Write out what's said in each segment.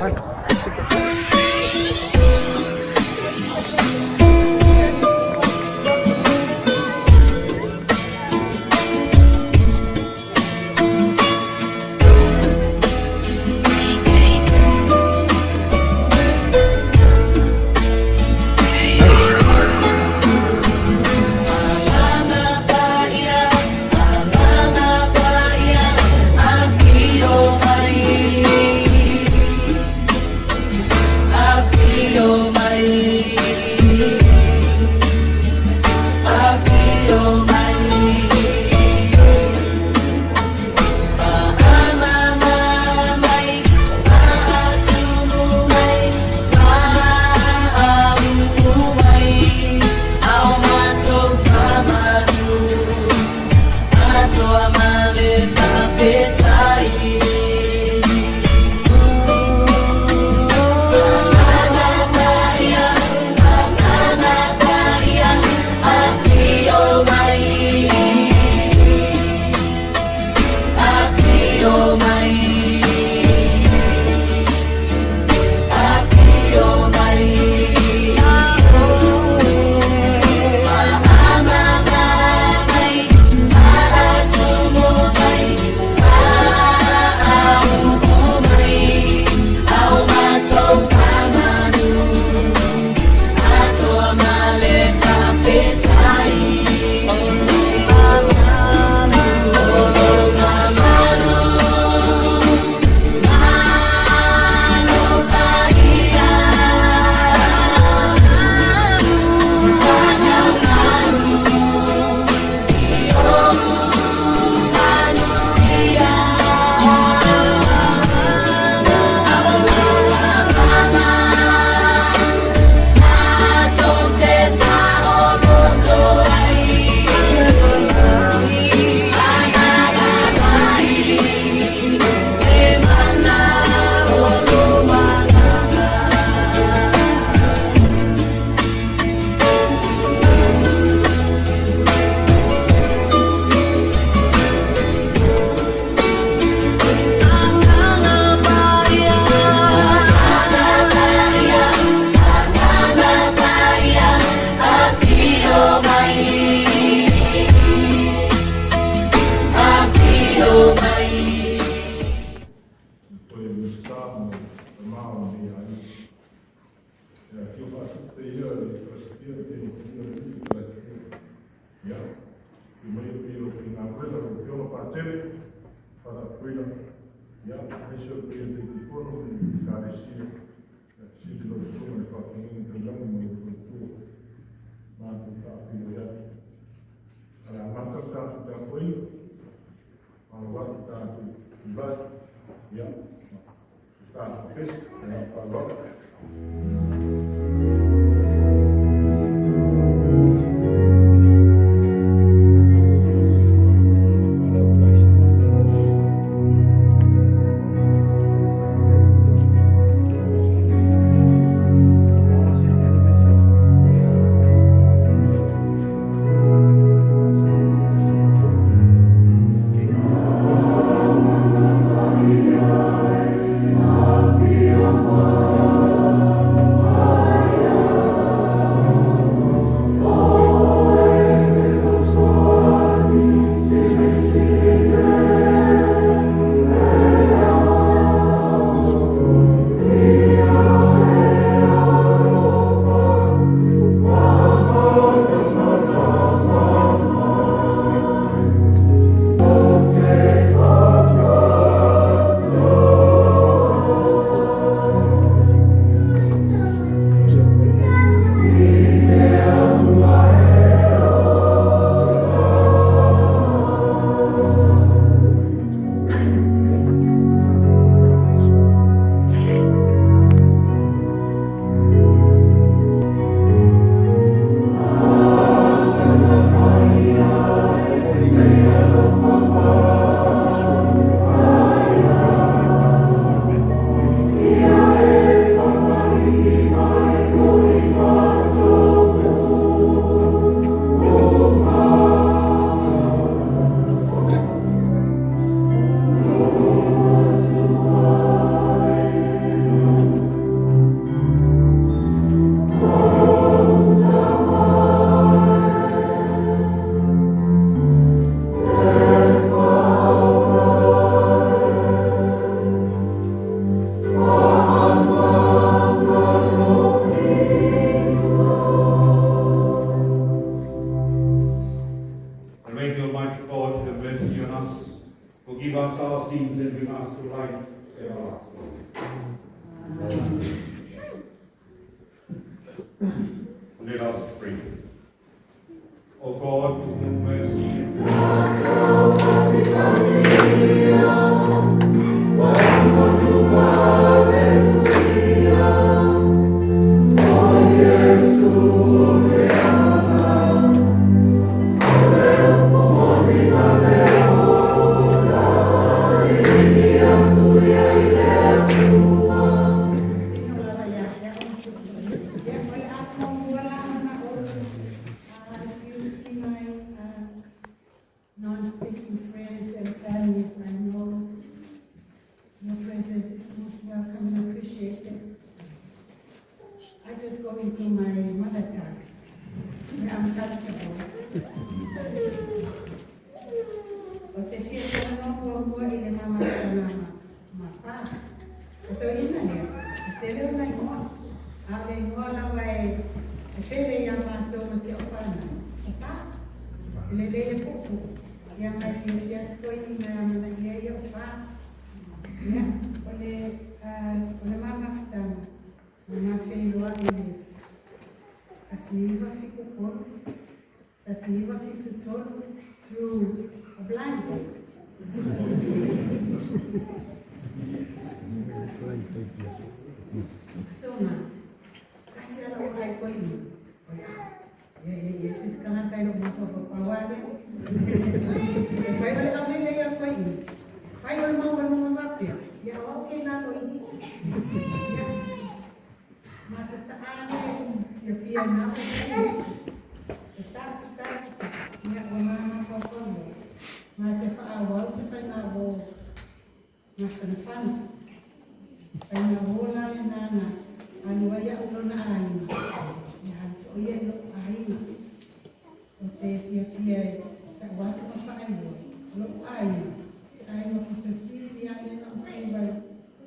Afio mai. everlasting. Amen. Let us pray. O God, to whom mercy Excuse me, my non-speaking friends and families. I know your presence is most welcome and appreciated. I just go into my mother tongue, where I'm comfortable. O te fia talanoa muamua i le ma mafutaga ma Pa. O toeaina lea, e tele ona igoa. A o le igoa lava e pele ia matou ma si au fanau, o Pa. E lelei e puupuu, ia ma e fiafia si toeaina e amanaia ia o Pa. Ia, o le ma mafutaga, na ma feiloai i le 1973, 1973, through a blind date. Aso na, kasi ala o ai koe i. O ia, ia, ia, ia, sisi kangata i lo mafafa pau ale. E fai o le amele ia koe i. Fai o le maua nunga vapea. Ia o ke lalo i. Ia, ma te taane, ia pia nā o te ta, te ta, te ta. Ia, o ngā mafafa mo. Ma te whaawau se whai ngā wō. Ngā whanawhana. Whai ngā wō la le nana. Alu ai au lona aiga. Ia alu foi ia i lou aiga. O te fiafia e ta'u atu ma faailoa. O lou aiga. Se aiga pito sili a le na o faiva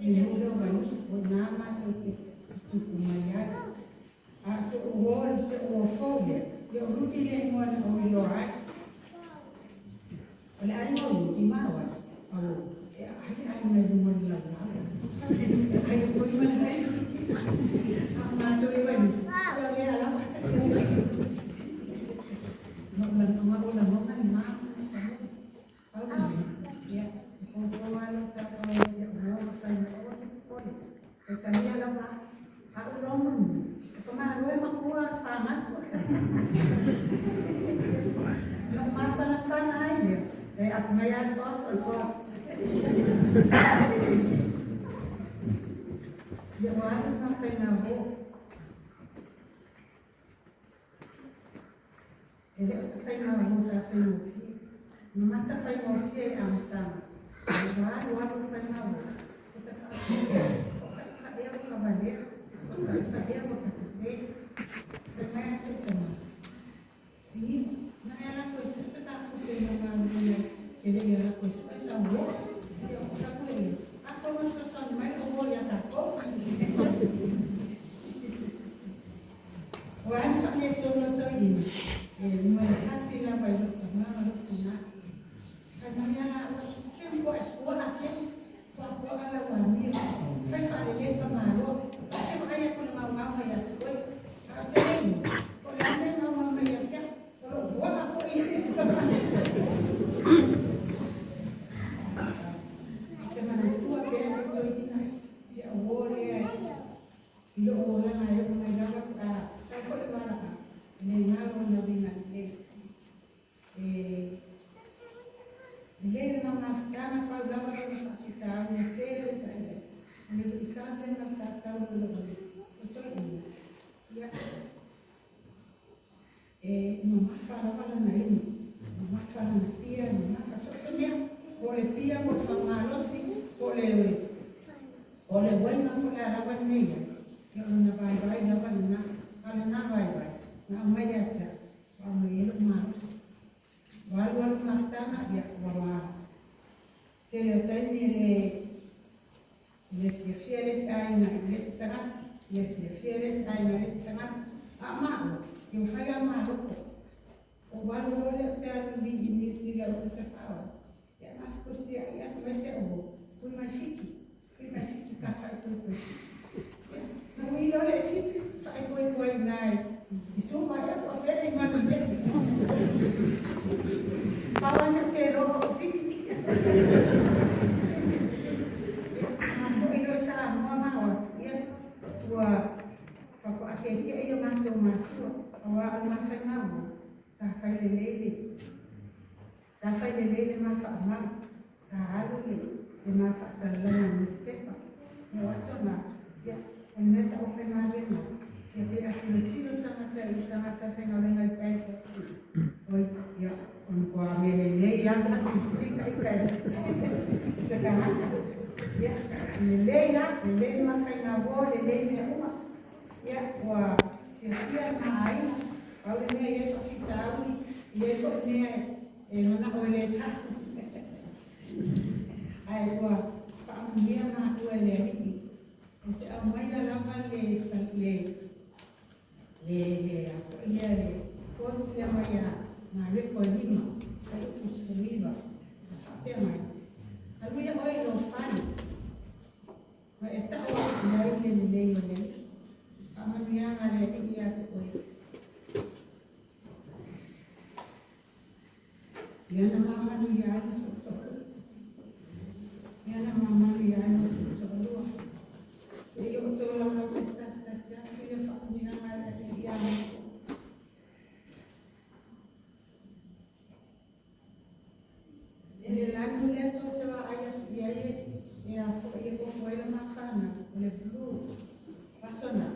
i le nuu lea o Vaiusu. O i nā matou te tutupu mai ai. A so o uo se uo fou lea. Ia o Rudy le igoa na ou iloa ai. O le aiga o Rudy ma au atu. Au, e ai aiga i luga i le laulau. E ai o i ma le ai. A o matou i Vaiusu. Ia o lea lava. Ma o lagona o lagona le ma pau le mea. Ia, e popo lava lou taua e si au uo ma fai mai, aua te popole. E talia lava a o loa mulimuli. E ka malo e makua whanau. No mafanafana ai lea. E afu mai a le boss o le boss. Ia o alu ngā whainga mō. E le o se whainga mō sa whaingofie. No mata whaingofie e amataga. Ua alu alu whainga mō. O te whaafia. O ka ka ea o ka valea. O ka ka ea o ka sese. Whai mai a se tama. Si, na e ala koe se se ka kupe na ngā mea e le ia koe se sa wo. Ia o sa koe ia. A koe sa sa mai o wo ia tākou. O ana sa le tono to ina. E nua le kasi lava i lou tama ma lou tina. Fai mai ala ke ua ua a ke ua ua ala ua mia. Fai whaalele ka malo. Te wa ai aku le mau mau mai atu oi. A te lei. O le ame mau mau mai atu. O lo ua a fo i Te manatua pea le toeaina si au uo lea i lou olaga e oo mai lava pe a sau foi le valaau e le galo ona uiga lelei. E lelei le mau mafutaga pau lava lona faafitauli e tele sa i ai. O le luitau lena sa tauloloina o toeaina, ia, e mamafa lava lana inu, mamafa lana pia, mamafa so o se mea, po o le pia, po o le faamalosi, po o le uaina, po o le a lava le mea i ai, ia o lona vaivai lava lena, a o lena vaivai, na aumai ia te au, ua aumai ai lou malosi. Ua alu alu mafutaga, ia, ua tele o taimi e le fiafia le isi aiga i le isi tagata, le fiafia le isi aiga i le isi tagata. A o maua, ia ua fai lava maloko. Ou alu loa lea ou te alu i Niu Sila ou te tafao ai. Ia mafukusia ia mai se au hui mai Fiti, hui mai. ke'eke'e i o matou matua auā o le mafaigauo sa fai lelei le sa fai lelei le mafaamau sa alu le le ma faasalalauga nusipepa. Ia o aso na, ia, o le mea sa ou faigaluega ai, ia pe a tilotilo tagata i tagata faigaluega i bank oi, ia, o matua mea lelei lava na filifiliga ita e se tagata. Ia, lelei lava, lelei le mafaigaluo, lelei mea uma. Ia, ua fiafia le ma aiga, pau le mea e i ai faafitauli, e i ai foi mea e manao e le tau. Ae ua faamanuia matua e le Alii. Ou te aumaia lava le le le le a foi lea le quote lea mai a Mareko e 5, fuaiupu 19, na faapea mai, Alu ia oe i lou fale, ma e tau atu i ai le lelei o le Alii, faamanuiaga a le Alii ia te oe. Ia na mamalu ia ai ma sou toalua. Ia na mamalu ia ai ma sou toalua. Se i ou tolaulau tasitasitasi atu ia faamanuiaga a le Alii ia matou. O le lanu lea tou te vaai atu i ai e a foi e ofu ai le mafanau, o le blue. Aso na,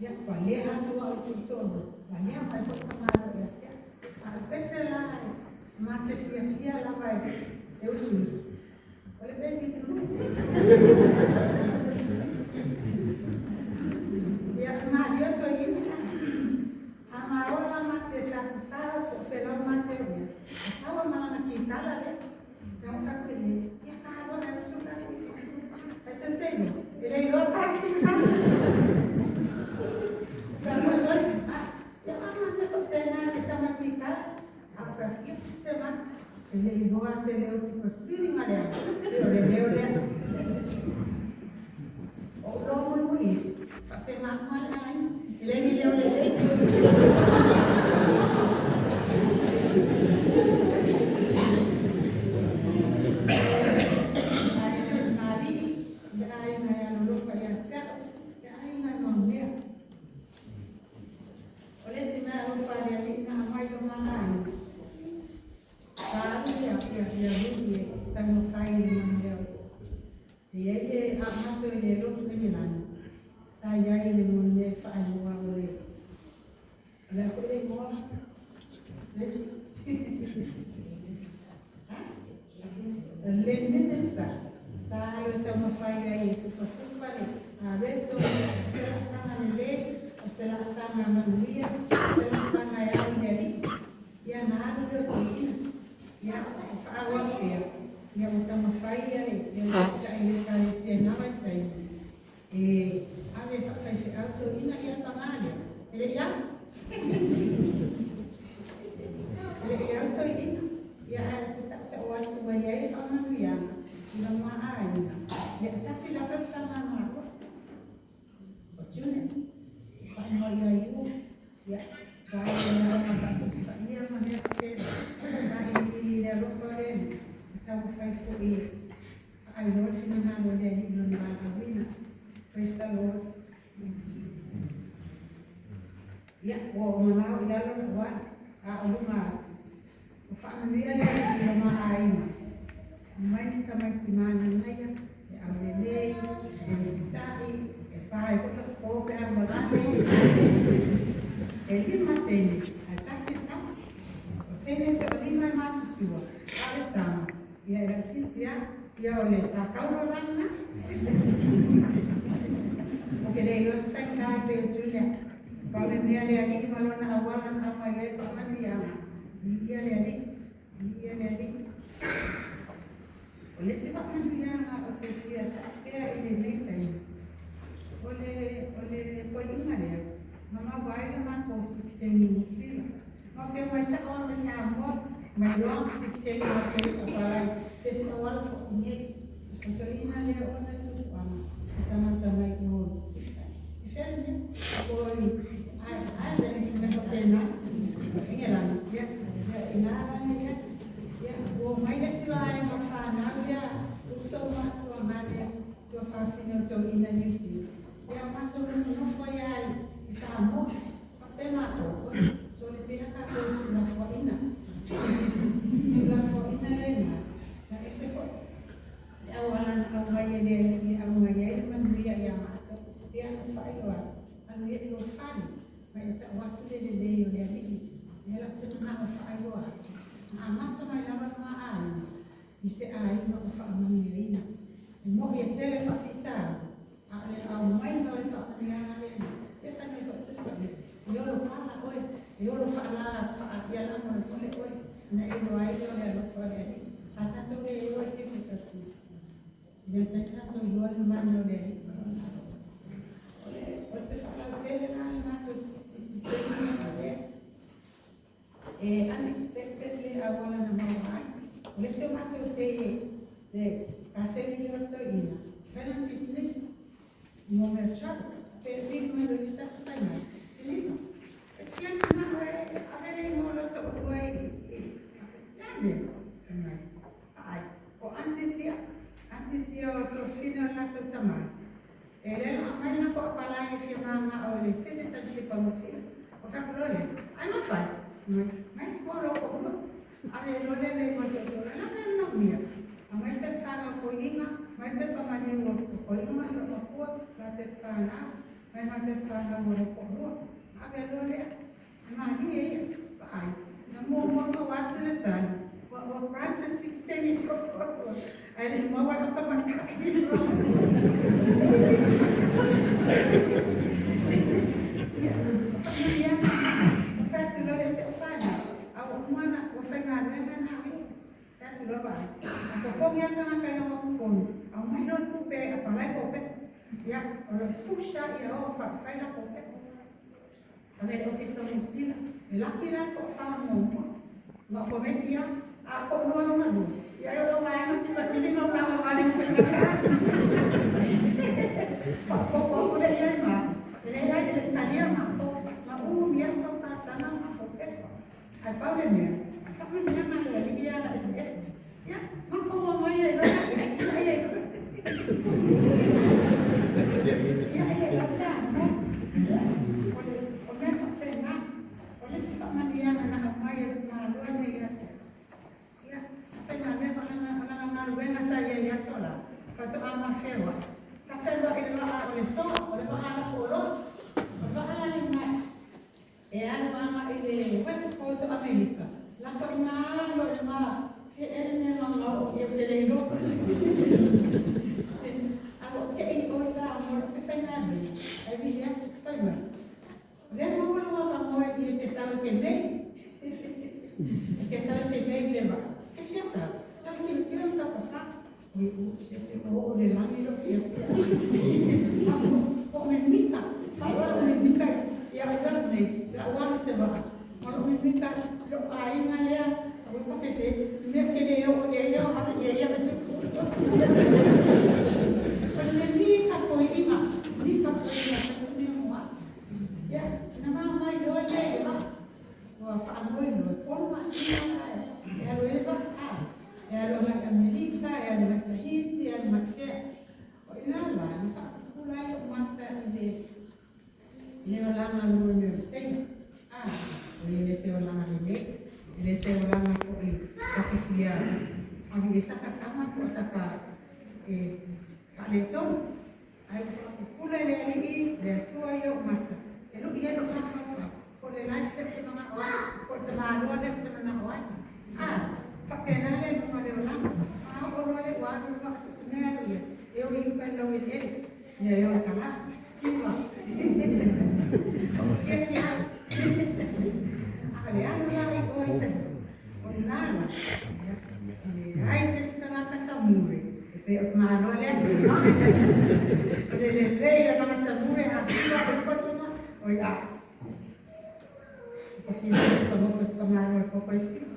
ia, valea atu au i sou toalua, valea mai foi tamaloa ia te au. A o le pese la ma te fiafia lava e usuusu, o le baby blue. Ia, malie toeaina, a maola ma te tafafao po o felau ma te o ia, e sau ma lana kitala lea. Ia o fai atu i ia ka aloa e usu ka usu. Ai te te e le iloa ta kitala. Fai mo soi, ia ama me ko pena ke sama kitala. A o fai ia se ma e le iloa se leo pito sili ma lea. E o le leo lea. O lo mulimuli faapena uma le aiga, e le ni leo lelei. Aiga Malii, le aiga e alolofa ia te au, le aiga e maumea. O le isi mea alofa a le Alii na aumai i lo ma aiga, sa alu ia ia ia Ruby e taumafai i le manuia o E i ai le a matou i le lotu Engelana, sa i ai le mea e faaigoa o le, o le a foi le igoa? Reggie? Ha? Le minister sa alu e taumafai ai e tufatufa le areto, o se laasaga lelei, o se laasaga manuia, o se laasaga e ao i le Alii. Ia na alu lea o toeaina, ia o faaauau pea, ia ua taumafai ia le ia le taitai o le Ekalesia i na vaitaimi e ave e faafaifeau toeaina, ia le paga lea, e le i au. E le i au toeaina, ia ae ou te tautau atu ua i ai le faamanuiaga i loma aiga, ia e tasi lava le tama a maua. O Junior, faaigoa ia Yu, ia, vaai i lona faatusi paia ma mea faapena. Sa iliili i le alofa o le Alii, e taumafai foi e faailoa le finagalo o le Alii i lona valaauina. Praise the Lord. Ia, ua ou manao i lalo lou alu, a o luma atu. Ua faamanuia le Alii i lo ma aiga. Aumai ni tamaiti mananaia, e aulelei, e usitai, e pa ai foi lou po pe a ua lale. E lima teine, ae tasi le tama. O teine e toalima e matutua, a o le tama, ia e laitiiti lava. Ia o le sa taula la lena. Ou te le iloa se faigata e pei o Julia. Pau le mea le Alii ma lona auala na aumai ai le faamanuiaga. Viia le Alii, viia le Alii. O le isi faamanuiaga ou te fia taa pea i lenei taimi, o le, o le koiuga lea, na maua ai le matou sitiseni i Niu Sila. Matou te omai sao lava mai Samoa, mai loa sitiseni matou te apalai se isi auala po o i nei. O toeaina lea ona tupuaga, o tagata mai o i fea le mea? Po o i Ireland se mea faapena, Engelana, ia, ia, ina la le i ai. Ia, ua omai le isi vaega o fanau ia, uso ma tuagane, tuafafine o toeaina Niu Sila. Ia, matou nofonofo ai lava i Samoa. Faapea matou, oi, sole pea tatou i tuulafoaiina. Tuulafoaiina lena, na ese foi le auala na aumai e le Alii e aumai ai le manuia ia matou. Ia, na ou faailoa atu, alu ia i lou fale, ma e tau atu le lelei o le Alii. Lea la ou te manao e faailoa atu, na amata mai lava le ma aiga i se aiga ua faamanuiaina. E moni e tele faafitauli, a o le aumaiga o le faamanuiaga lena, se fai mai foi se Tusi Paia, e olo pala oe, e olo faala faa ia lamolemole oe, ona e iloa ai lea o le alofa o le Alii. A tatou le o i difficulties, e le mafai ona tatou iloa le mana o le Alii ma lona alofa. O le o te faalautele la le matou sitiseni ma lea. E unexpected le auala na maua ai. O le isi o matou te le kaseni i roto i ina, fai lana pisinisi mo mea travel. Pe vili mai loa i le isi aso fai mai, Selina, e te le manao e ave le igoa o lau toalua i le a le mea? Fai mai, Aai, o aunties ia, aunties ia o Tofina o le latou tama, E le la aumai le latou apalai e fia mananao i le citizenship a Musila. O fea ku loa lea? Ai mafai. Mai, mai ni koa loko uma. Ave loa lea le igoa toatolu. E la mea manaomia. Aumai le pepa fanau koiina, mai le pepa maliu o koiina ma le makua, ma le pepa fanau, mai ma le pepa fanau o lou toalua. Ave loa lea. E malie ia. Vaai. Na muamua maua atu le tali, ua ua grant le sitiseni i si ou toalua, ae le i maua lau tamaitai. Ia, o faamanuiaga na, ua fai atu loa lea i si au fanau, a ua uma ona, ua faigaluega na o isi. Fai atu loa vaai, a totogi lava le tagata i lona totonu, aumai loa le tupe e apalai tou pepa. Ia, o le push lava ia o fai latou pepa. Ave i le Ofisa o Niu Sila, e laki la le toafa muamua, ma o kometi lava, a o toalua lona lua, ia e o lau vaega pito sili ona ou lavavale ma faigata. Faaopoopo atu lea i ai ma, e leai e le talia matou, na umi ai tou talosaga ma matou pepa. Ae pau le mea, faamanuiaga a le Alii ia ala eseese. Ia, matou omai ai loa ia ai ai loa. Ia, ia, o Samoa. Ia, o le o mea faapena. O le isi faamanuiaga na aumai e le Malo nei ia te au, ia, sa faigaluega, o lana, o lana galuega sa i ai i aso la, faatoa ma feoai, sa fealuai i le vaa o le toa, o le vaa lafo oloa. O le vaa la lena e alu agai i le West Coast o Amerika, lako i nā alo i le ma fia ea le mea maumau o ia ou te le iloa. A ua ou te'i i o i Samoa i le faigaluega, ae vili atu, fai mai, O lea maua lou avanoa i i e te sau i te mei. E te sau i te mei i le vaa. E fia sau? Sau i tilotilo i sau pafā. Oi, se pe ua oo i le lagi lou fiafia. Po o mimita, fai o lou mimita i au workmates, lau alu i se vaa, ma lou mimita i lou aiga lea, aua e pafese, i mea ou te le oo i ai lea o ave i ai au e sukulu. O le mimita toeaina, mimita toeaina fai se mea mo au. Ia, na mamai loa lea i le vaa, ua faamoemoe, 3 masina la e alu ai le vaa, a, e alu agai i Amerika, e alu agai i Tahiti, e alu agai i fea. O i ina la na faapupula ai ou mata i le i le olaga o le moe o le seila. A, oi e le se olaga lelei, e le se olaga foi ta te fia ave i ai saka tama po o saka e faaletonu. Ae ua faapupula e le Alii le Atua i ou mata, e luʻi ai lou mafaufau, po o le life lea ou te manao ai, po o le tamaloa lea ou te manao ai. A, faapena le luga o le olaga. A oo loa lea ua alu le vaa so o se mea e o i ai, e o i uka i lau eleele, ia e o e kalapu, siva. O fiafia au. A o le alu la i o i Tahiti, o lena la, ia, e leai se isi tagata tamure e pei o le tamaloa lea. O le lelei o lana tamure a siva le toeaina, oi a. Ua fiafia ka nofo i se tamaloa e koko ai siva.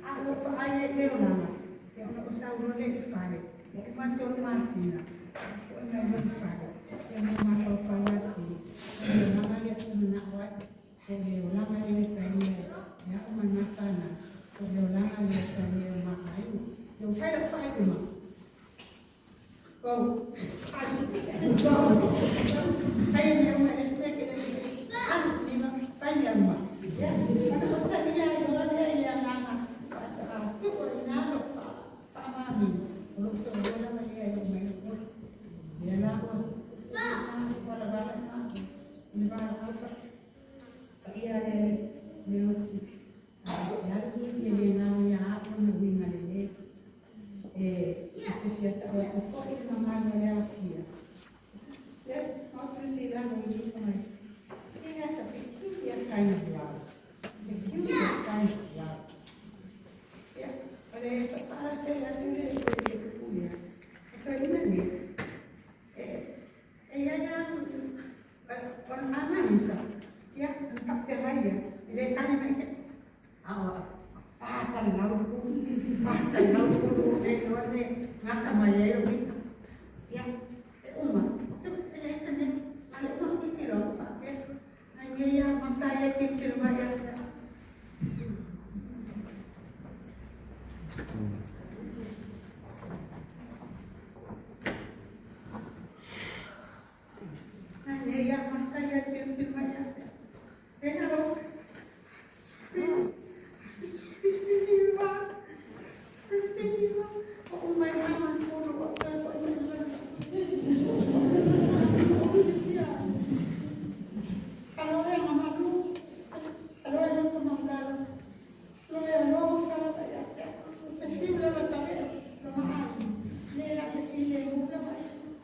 A ua ou vaai ai i le olaga, ia ona ou sau loa lea i le fale, ua uma le 3 masina, ou foi mai loa i le fale, ia ma ou mafaufau atili, o le olaga lea ou te manao ai. Po o le olaga lea e talia e a'u ma nā fanau, po o le olaga lea e talia e o ma aiga. Ia ua fai la'u faaiuga. Go. Go. Fai mea uma, e le ke le alu lima, fai mea uma. Ia, ona o talia ai loa lea i le agaga tuu i ina lou faamaoniga, o lou toalua lava lea e oo mai lou poto. Lea la ua tuutuu valavala i matou i le valaau paia le oti. E alu e le galo ia au ona uiga lelei. E te fia tau atu foi le mamalu o le aofia. Ia, matou silalo i ifo mai. He has a peculiar kind of love. Peculiar kind of love. Ia, o le sa faalatele atu le le tupu ia. O toeaina nei, e ia ia o le amanisa. Ia, na faapea mai ia, e le tane mai ke. A o 430 pulu le loa le gata mai ai lo ita. Ia, e uma. E le se mea, a le uma hui ke loa faapea. Nai mea ia mata ia ke mai ia. Nai mea ia mata ia te mai ia. E na lo. Sorry. I'm sorry, Siniva. Sorry, Siniva. Oh, my mama, polo o te foi mai Alo e mamalu. Alo e loto maulalo. Alo e alo fala ia te. O te fiu lava sa le lo maali. Le a le fi le mu lava.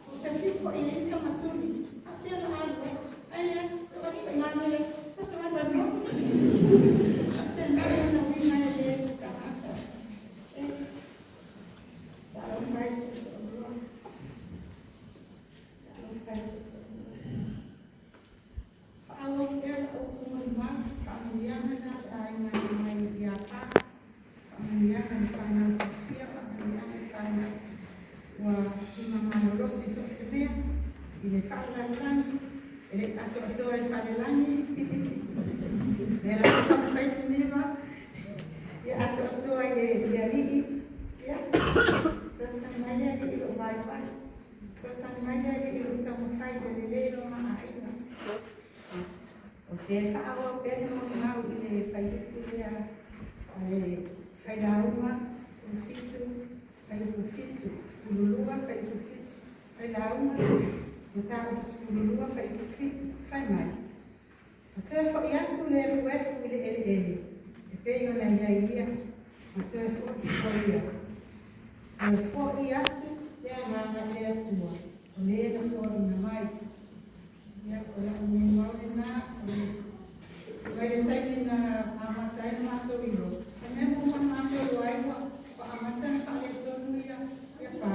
O te fiu ko i ka matuli. A pia la alu. Ai le o ka fa ngā le. Paso la no. A te na na wi mai le se ka ata. E. Talo fai se to. Talo fai se to. Fa'aauau pea la'u tugolima fa'amanuiaga na le aiga e mai Iapā, fa'amanuiaga i fanau tafia, fa'amanuiaga i fanau ua imamalolosi so o se mea i le fa'alalelagi e le'i atoatoa i falelagi lea la taumafai siniva ia atoatoa i le i ali'i. Ia fesoasoani mai le Alii i lo'u vaivai, fesoasoani mai le Alii i lo'u taumafai le lelei lo ma'aiga. O te fa'aauau pea le maumau i le faiupu lea le failauga 17 fuaiupu 7 12 fuaiupu 7 failauga mataupu 12 fuaiupu 7 fai mai. O toe fo'i atu le efuefu i le eleele e pei ona i ai ia, ma toe fo'i o ia. Toe fo'i atu le agaga i le Atua, o le na fo'ina mai. Ia, o la'u maumau lenā o le mai le taimi na amata ai matou iloa. O mea muamua na matou iloa ai ua amata na faaletonu ia ia pa.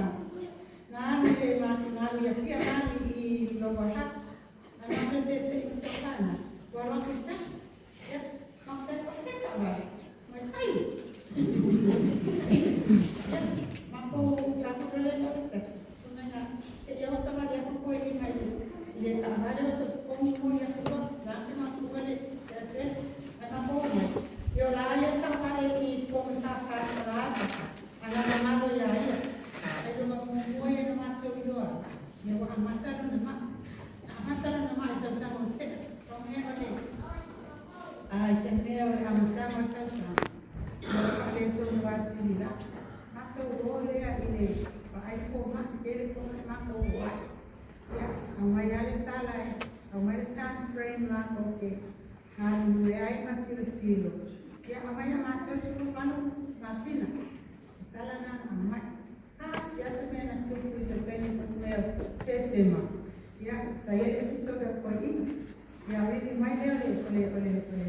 Na alu le na alu ia pia mali i Lower Hutt. Ae matou tete'i ma seofana. Ua alu atu i le tasi. Ia, matou fai atu, o fea taavale? Mai, ai! Ai! Ia, matou fai atu loa lea i le taxi. Fai mai na, te ia osa wale aku koe i ngai le taavale o se komu moli aku loa. La ke matou le address. Ai matou o mai. Ia o la ia taavale i komu tāwhai o la ata. Ana malo ia ia. Ai lo muamua ia na matou iloa. Ia ua amata lona ma'i. Na amata lona ma'i tausaga o tea. O mea o le ai se mea o le amataga o tausaga. Ia ua faaletonu atili la. Matou o lea i le vaai foma'i, tele foma'i matou o ai. Ia, aumai lava le tala e, aumai le time frame latou te galulue ai ma tilotilo. Ia, aumai ia matou 18 masina. O tala na na aumai. A, se asa mea na tupu i se taimi po o se mea o Setema. Ia, sa i ai le episode o toeaina. Ia, vili mai lea o le o le o le o le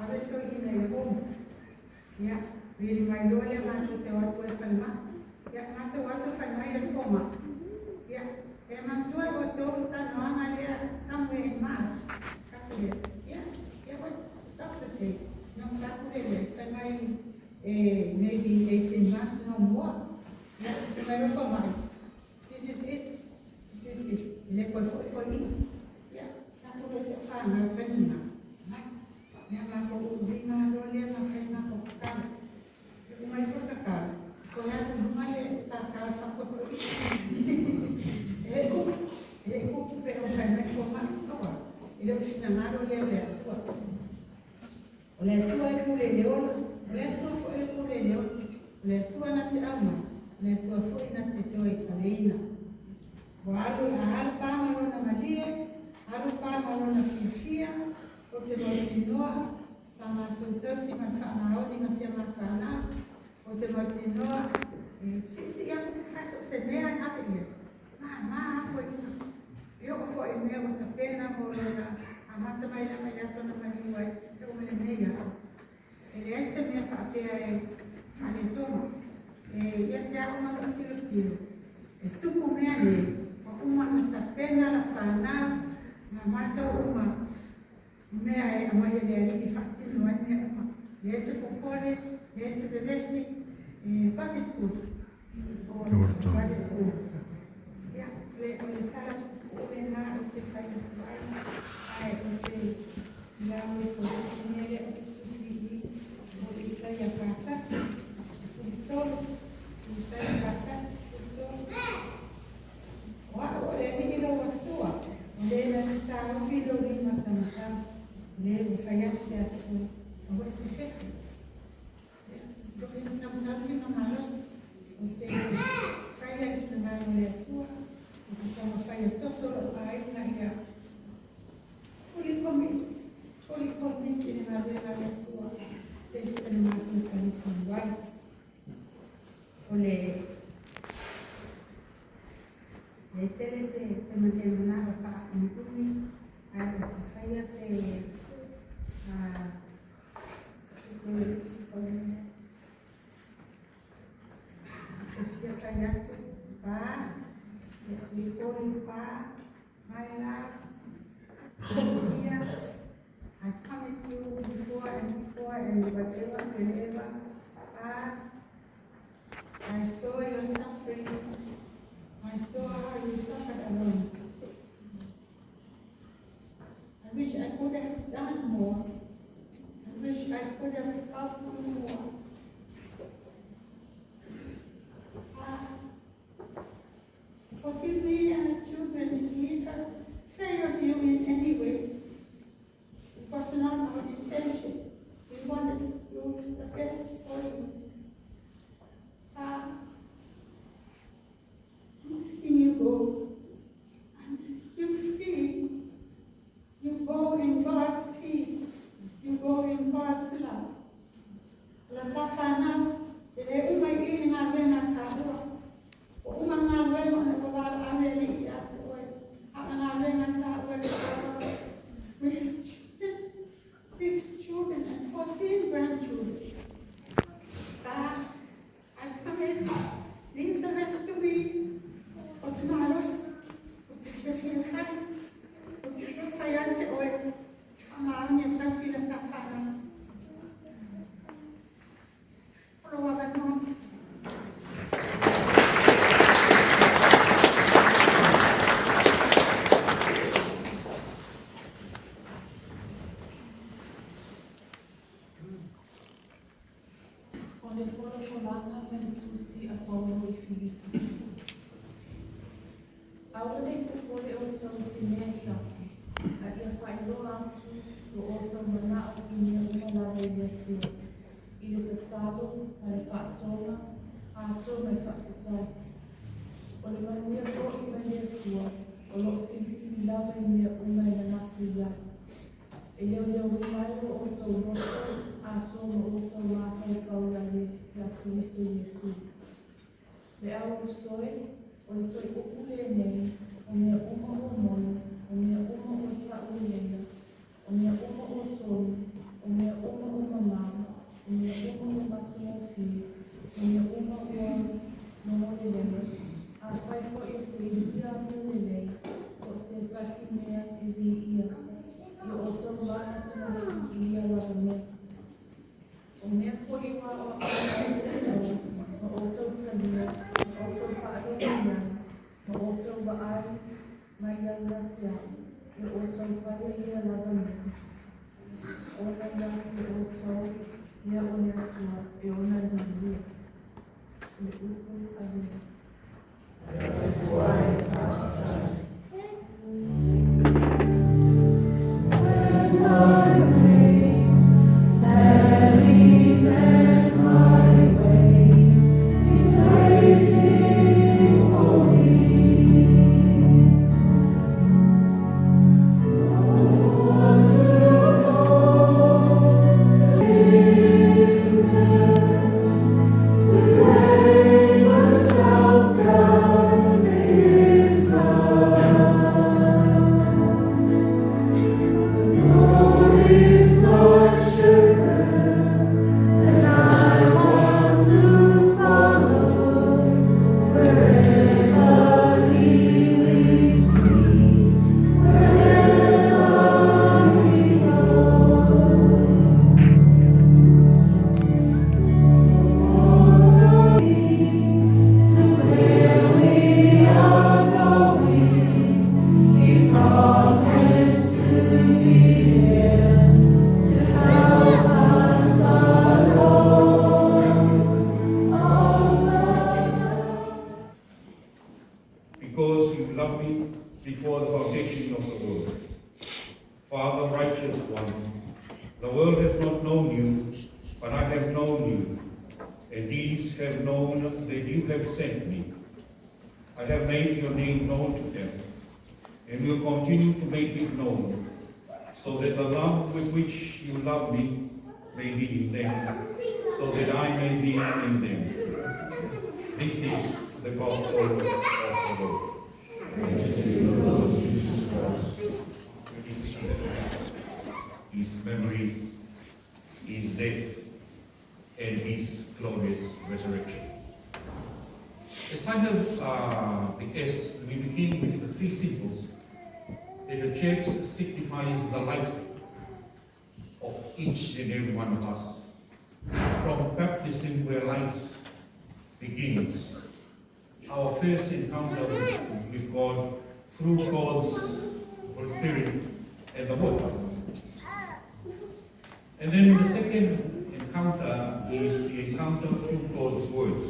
ave toeaina i le home. Ia, vili mai loa lea matou te o atu ai i falemai. Ia, matou o atu fai mai e le foma'i. Ia, e manatua ua outou talanoaga lea somewhere in March. Fai lea. Ia, ia what doctor say? No, fai lea, fai mai maybe 18 months no more. Ia, fai mai loa foma'i. This is it. This is it. E le koe fo'i toeaina. Ia, fai lea se whanau kanina. Mai. Ia matou uliga loa lea ma fai matou tatalo. E uma ifo tatalo. Ko alu i luga le tākā whakoto i. pule i le ola, o le Atua foi e pule i le oti. O le Atua na te aumai, o le Atua foi na te toe aveina. Ua alu, a alu pa ma lona malie, alu pa ma lona fiafia, ou te mautinoa, sa matou tausi ma le faamaoni ma si a matou fanau, ou te mautinoa, e siisii atu pe so o se mea e ave i ai, mama lava toeaina. E oo foi i mea ua tapena mo lona amata mai lava i le aso na maliu ai e oo mai lenei aso. E leai se mea faapea e faaletonu. E ia te au ma lou tilotilo, e tupu mea nei, ua uma ona tapena lau fanau ma matou uma mea e aumai e le Alii e faatino ai mea uma. E leai se popole, leai se vevesi, e God is good. God is good. Ia, o le tala puupuu lena ou te fai atu ai, ae ou te lau e folesi mea lea ou te tusi i o Isaia 41:13. Isaia 41:13. O au o le Alii lou Atua, o le na te taofi lou lima taumatau, o le ua fai atu ia te oe, aua e te fefe. Lou lima taumatau lima malosi, ou te faia le finagalo o le Atua, ou te taumafai e toso lou aiga ia fully commit, fully commit i le galuega a le Atua, e pei ona matou talitonu ai. O le e tele se te mane manao faapumiumi, ae ou te faia se te fia fai atu pa, we call you pa, my love, here. I promise you before and before and whatever, whenever, pa, I saw your suffering. I saw how you suffered alone. I wish I could have done more. I wish I could have helped you more. Forgive me and the children if we have failed you in any way. It was not our intention. We wanted to do the best for you. In you go, and you free. You go in God's peace. You go in God's love. La ta whanau, e le uma i i ngā wena tāua. O uma ngā wena o ne wawala ame li i atu oe. A ngā wena tāua e whakawa. We have 6 children and 14 grandchildren. I promise, leave the rest to me. O te malosi, o te whiawhia whai, o te whai ai te oe, te whamaoni e tasi le tā whanau. O lo avanoa. O le folafolaga ma le tusi a Paulo i Filipi. Aua ne i popole outou i se mea e tasi, a ia faailoa atu lo outou manao i mea uma lava i le Atua, i le tatalo ma le faatoga, atoa ma le faafetai. O le manuia foi mai le Atua, o loo silisili lava i mea uma e manatu i ai. E leoleoina ai lo outou loto, atoa ma outou mafaufau ia Keriso Iesu. Le au uso e, o le toe upu lenei, o mea uma ua moni, o mea uma ua tauleleia, o mea uma ua tonu, o mea uma ua mamao, o mea uma ua matagofie, o mea uma ua logolelei, afai foi o se isi amio lelei, po o se tasi mea e viia, ia outou manatunatu i ia lava mea. O mea foi ua aoaoina ai outou, ma outou talia, ma outou faalogo i ai, ma outou vaai mai ai ia te au, ia outou faia ia lava mea. Ona ia te outou ia o le Atua e ona le manuia. O le upu a lea. Atua e faafetai. When thy ways because you loved me before the foundation of the world. Father, righteous one, the world has not known you, but I have known you, and these have known that you have sent me. I have made your name known to them, and will continue to make it known, so that the love with which you love me may be in them, so that I may be in them. This is the gospel of the Lord. His memories, his death, and his glorious resurrection. As I have, as we begin with the three symbols, that the church signifies the life of each and every one of us. From baptism, where life begins, our first encounter with God through God's Holy Spirit and the water. And then the second encounter is the encounter through God's words,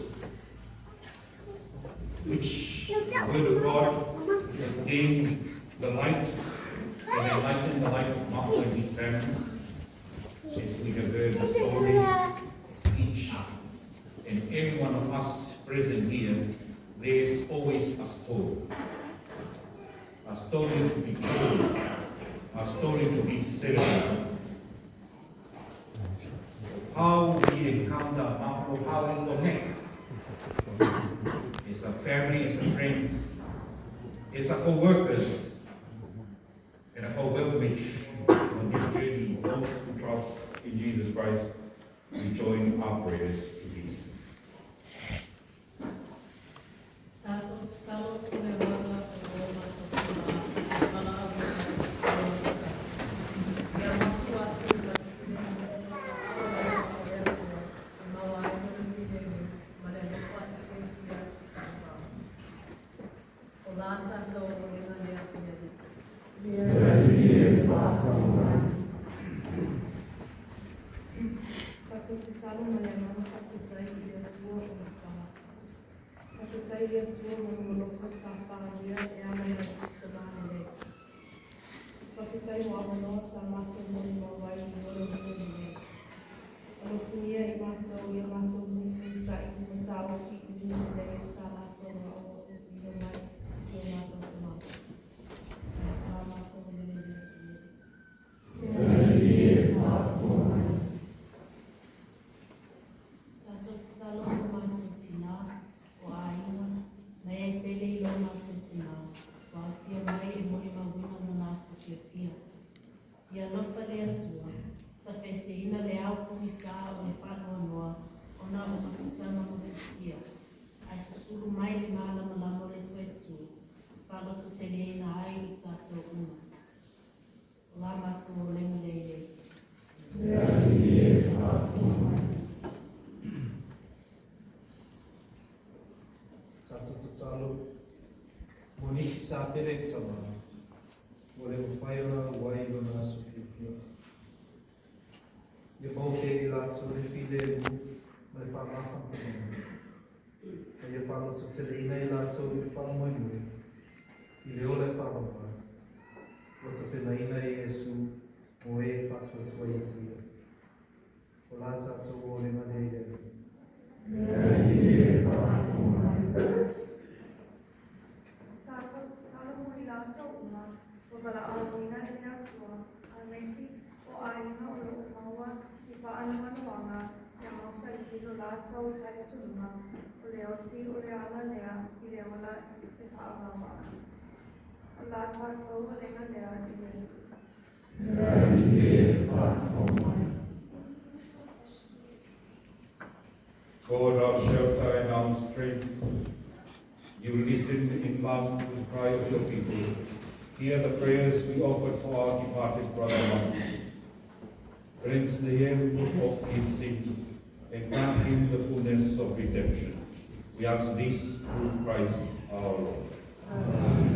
which the Word of God became the light and enlightened the life of Martha and his parents. As we have heard the stories, each and every one of us present here, there is always a story. A story to be told, a story to be celebrated. How we encounter Maplo, how we connect as a family, as a friends, as a co-workers, and a co-pilgrimage on this journey, those who trust in Jesus Christ, we join our prayers to his. Tatou tatalo ma le agaga faafetai i le Atua o le Fa. Faafetai i le Atua mo lou alofa sa faaalia e ala i lau Tama lelei. Faafetai mo avanoa sa matou molimau ai i lona luma lelei. Alofagia i matou i a matou mulimulita'i ma taofi i luma lelei sa latou faaopoopoina mai i si o matou Tama. O la matou lele lea i le Tatou tatalo mo matou tinā, o aiga, na e pele i lo matou tinā, ua aofia mai e molimauina lona aso fiafia. Ia alofa le Atua, tafeseina le ao pogisā o le faanoanoa ona o mafutaga motusia, ae susulu mai le malamalama o le Toeatua, faalototeleina ai i tatou uma. O la matou olega lea i le Tatou tatalo mo nisi sa pele i tama, ua le mafai ona auai i lona aso fiafia. Ia maua pea e i latou le filemu ma le faamafanafanaga, ma ia faalototeleina i latou i le faamoemoe i le ola e faavavau, ua tapenaina e Iesu mo e e faatuatua ia te ia. O la tatou olega lea i le Alii. Tatou tatalo mo i latou uma ua valaauina e le Atua, aemaise o aiga o lo o maua i faanoanoaga ia mausali lo latou talitonuga o le oti o le ala lea i le ola e faavavau ai. O la tatou olega lea i le Alii. God, our shelter and our strength, you listen in love to the cry of your people. Hear the prayers we offered for our departed brother Mark. Cleanse the hem of his sin and grant him the fullness of redemption. We ask this through Christ our Lord. Amen.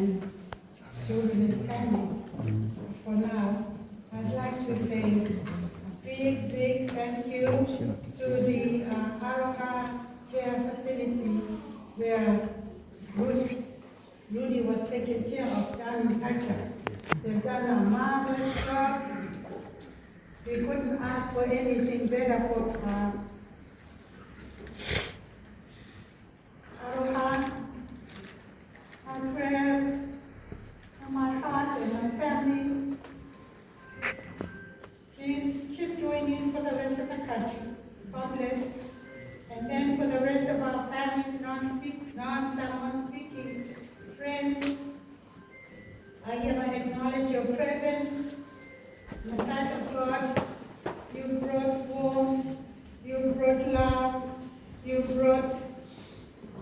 and children and families. For now, I'd like to say a big, big thank you to the Aroha Care Facility where Rudy was taken care of down in Taita. They've done a marvelous job. We couldn't ask for anything better for Aroha. My prayers and my heart and my family. Please keep doing it for the rest of the country. God bless. And then for the rest of our families, non-Samoan speaking friends, I hereby acknowledge your presence in the sight of God. You brought warmth, you brought love, you brought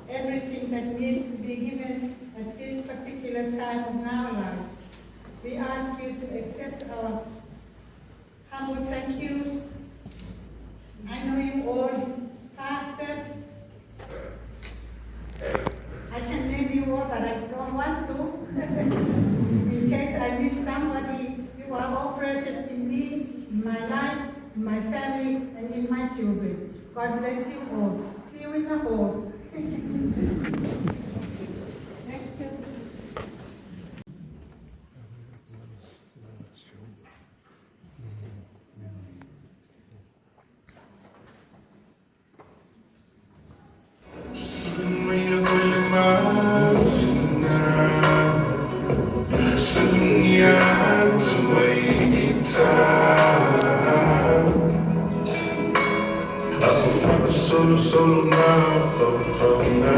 everything that needs to be given at this particular time of our lives. We ask you to accept our humble thank yous. I know you all, pastors. I can name you all, but I don't want to. In case I miss somebody, you are all precious in me, in my life, in my family, and in my children. God bless you all. See you in the hall. Thank you. Solo solo na fa fa na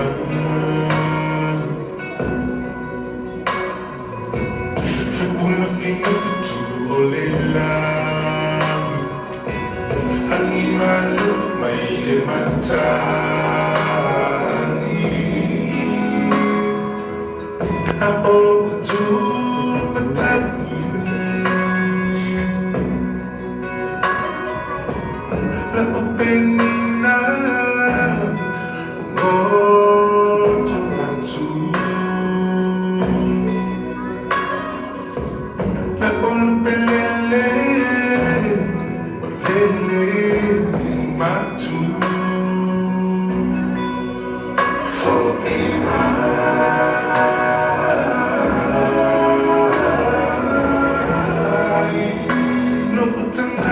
Fipuna fina fitu olela Animalu maile matani Apo tu matani La openina oh tamatu La olupelele olele matu No tanga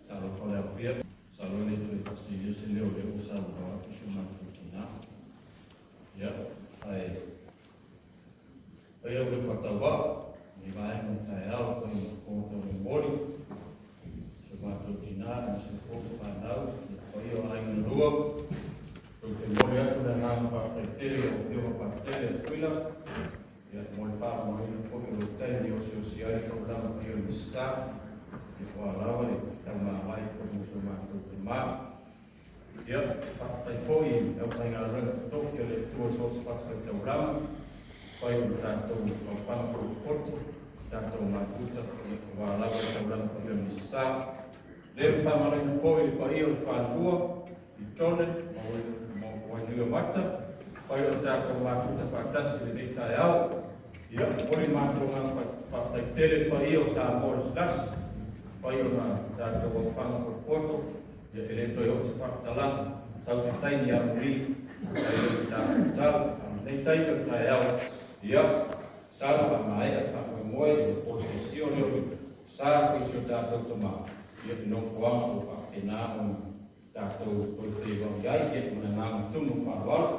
Talofa le afia, masalo e le toe faasilia se leo o lea ua saunoa atu si o matou tina. Ia, ae paia o le faatauvaa, lenei vaega o le taeao e fai ma fofoga taumolimoli, si o matou tina aemaise foi o fanau, le paia o aiga na lua. Tou te momoli atu le agaga faafetai tele i lau Afioga Patele Akuila, ia, mo le faamamaluina foi o lou taimi e osiosi ai le taulaga pei o le Misasa, ia ua lava le taumāvae foi mo si o matou tama. Ia, faafetai foi i le aufaigaluega totofi a le Atua i so o se fatafaitaulaga, fai o le tatou aofaga potopoto, tatou mafuta, ia, ua lava le taulaga paia o le Misasa. Lea ua faamaloina foi le paia o le falelua i Tone ma Wainuiomata, fai o le tatou mafuta faatasi i lenei taeao. Ia, momoli le matou agaga faafetai tele i le paia o Samoa o le Silasi, fai o le tatou aofaga potopoto, ia e le toe oo se faamatalaga, sau se taimi ia Muli, fai ai se tatou tala. A o lenei taimi o le taeao, ia, masalo a maea le faamoemoe i le polosesio lea o le sa foi o si o tatou tama, ia le nofoaga ua faapena ona tatou toe feiloai ai, ia ma le agaga tumu faaaloalo.